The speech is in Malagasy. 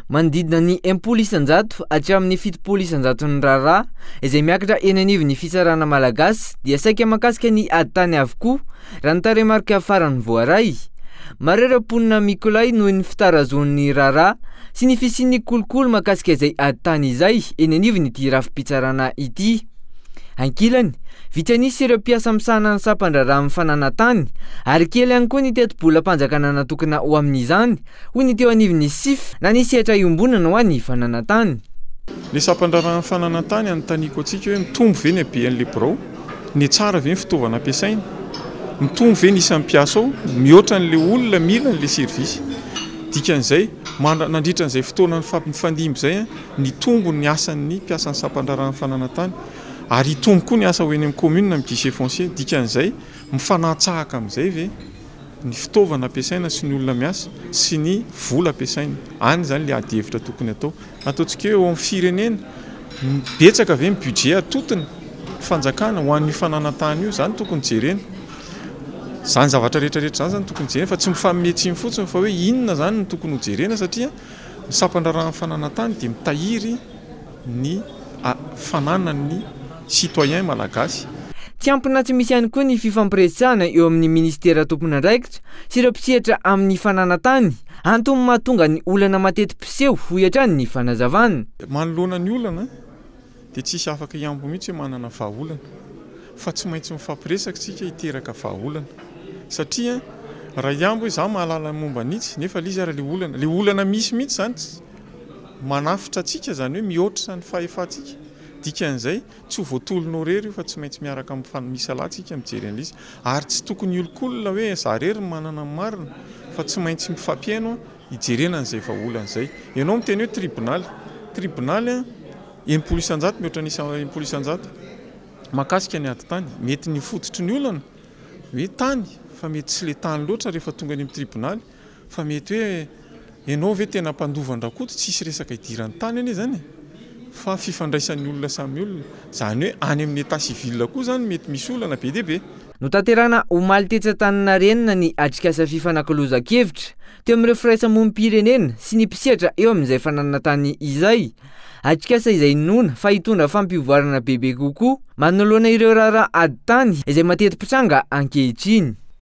Manodidina ny 60% hatramin'ny 70%-n'ny raharaha izay miakatra eny anivon'ny fitsarana malagasy dia saika mahakasika ny ady tany avokoa, raha ny tarehimarika farany voaray. Maro ireo mponina mikolay noho ny fitarazoan'ny raharaha sy ny fisian'ny kolikoly mahakasika izay ady tany izay eny anivon'ity rafi-pitsarana ity. Ankilany, vitsy an'isa ireo mpiasa misahana ny sampan-draharaha amin'ny fananantany ary kely ihany koa ny tetibolam-panjakana natokana ho amin'izany, hoy ny teo anivon'ny SIF na ny sehatra iombonana ho an'ny fananantany. Ny sampan-draharahan'ny fananantany anontaniako antsika hoe mitombo ve ny habean'ilay birao? Nihatsara ve ny fitaovana ampiasaina? Mitombo ve ny isan'ny mpiasa ao? Mihoatra an'ilay olona mila an'ilay service. Dikan'izay, nandritra an'izay fotoana nifandimby izay, nitombo ny asan'ny mpiasan'ny sampan-draharahan'ny fananantany ary hitombo koa ny asa ho eny amin'ny commune amin'ny guichet foncier. Dikan'izay, mifanatsahaka amin'izay ve ny fitaovana ampiasaina sy ny olona miasa sy ny vola ampiasaina? Any izany ilay adihevitra tokony hatao. Ataontsika hoe eo amin'ny firenena, betsaka ve ny budget atotony fanjakana ho an'io fananantany io? Izany tokony jerena. Izany zavatra rehetrarehetra izany izany tokony jerena fa tsy mifanome tsiny fotsiny fa hoe inona izany no tokony ho jerena satria ny sampan-draharahan'ny fananantany dia mitahiry ny fananan'ny citoyen malagasy. Tsy ampy na tsy misy ihany koa ny fifampiresahana eo amin'ny minisitera tompon'andraikitra sy ireo mpisehatra amin'ny fananantany, antony mahatonga ny olana mateti-piseho, hoy hatrany ny fanazavana. Manoloana ny olana dia tsisy afaka hihambo mihitsy hoe manana vahaolana fa tsy maintsy mifampiresaka isika hiteraka vahaolana satria raha hihambo hoe za mahalala ny momba an'itsy nefa ilay izy ary ilay olana, ilay olana misy mihitsy izany manafotra antsika izany hoe mihoatra ny fahefantsika, dikan'izay tsy ho voatolonao irery io fa tsy maintsy miaraka misalahy tsika mijery an'ilay izy ary tsy tokony hiolonkolona hoe za irery no manana ny marina fa tsy maintsy mifampihaino hijerena an'izay vahaolana izay. Ianao miteny hoe tribonaly, tribonaly 60% mihoatra ny 60% mahakasika ny ady tany, mety ny fototry ny olana hoe tany fa mety tsy ilay tany loatra rehefa tonga any amin'ny tribonaly fa mety hoe ianao ve tena mpandova an-dRakoto, tsisy resaka idiran'ny tany anie izany e, fa fifandraisan'ny olona samy olona, izany hoe any amin'ny état civil koa izany mety misy olana be dia be. Notanterahina omaly tetsy Antaninarenina ny atrikasa fifanakalozan-kevitra teo amin'ireo firaisamonim-pirenena sy ny mpisehatra eo amin'izay fananana-tany izay. Atrikasa izay inoana fa hitondra fampivoarana bebe kokoa manoloana ireo raharaha ady tany izay mateti-pitranga ankehitriny.